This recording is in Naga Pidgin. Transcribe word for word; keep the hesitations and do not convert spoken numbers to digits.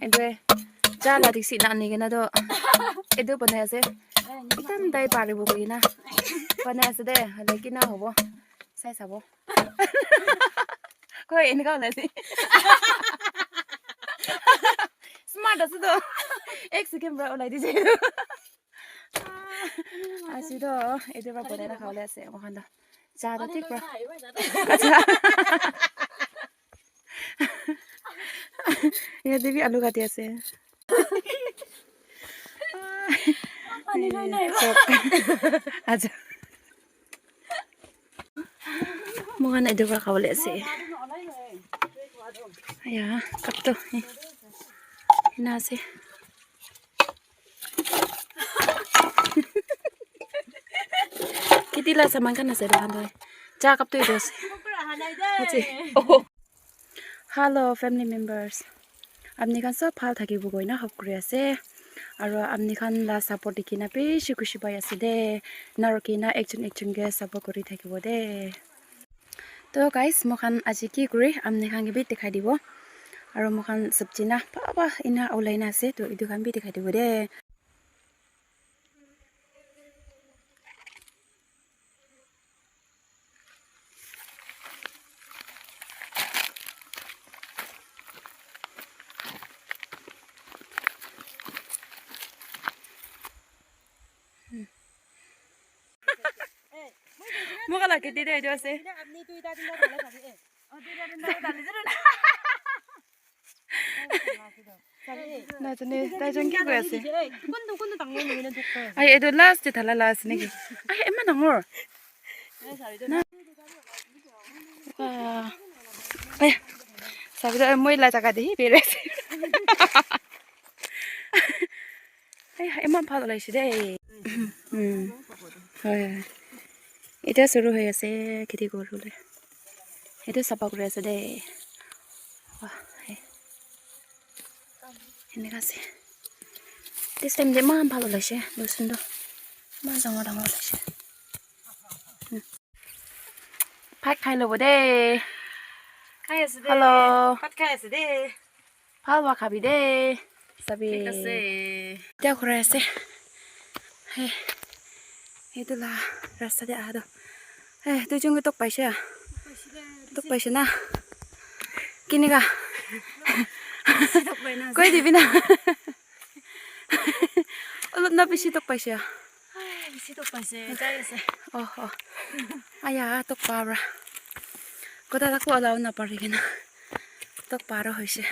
Etu cha la dikchi na ani kena toh etu banai ase. Ekdam tai paribo koi kena banai ase de. Hoile kina hobo? Sai sabo. Koi, eneka ulai ase. Smart ase toh. Ek second para ulai dise. Ase toh, etu para banai na khabole ase, moikhan toh. Cha toh thik para. Acha. Yate bi alu kati ase. Ani nai nai. Eh, chop. Acha. Moikhan etu para khabole ase. Aya, cup toh. Ena ase. Kheti la saman khan ase etu khan toh. Cha cup toh etu ase. Ase. Oh. Hello family members. Apni khan sob bhal thakibo koina hope kuri ase. Aro apni khan la support dikhi na bishi khushi pai ase de. Narukhi na ekjon ekjon ke support kuri thakibo de. To guys, moikhan aji ki kuri, apni khan ke bi dikhai dibo. Aro moikhan sabji na bhal bhal ena ulai na ase, to etu khan bi dikhai dibo de. Moikhan la kheti de etu ase. Najane, tai jon ki koi ase? Ai, etu last te thala la ase naki? Ai, eman dangor. Na. Wah. Ai, sabi toh moi la jaga te hi bere ase. Ai, eman bhal olaise de. Hmm. Hoi, hoi. Etiya shuru hoi ase kheti kuribole. Etu sapha kuri ase de. Wah, hai. Eneka ase. This time de eman bhal olaise. Losun toh eman dangor dangor olaise. Hmm. Bhat khai lobo de. Khai ase de. Hello. Bhat khai ase de. Bhal para khabi de. Sabi. Thik ase. Etiya khurai ase. Hey. Etu la rasta de aha toh. Hey, tu jong tok paise ah. Tok paise na. Kineka. Koi dibi na. Olop na bishi tok paise ah. Ai, bishi tok paise, jai ase. Oh, oh. Aya, tok pa bra. Kota taku allow na pari kena. Tok pa ro hoise.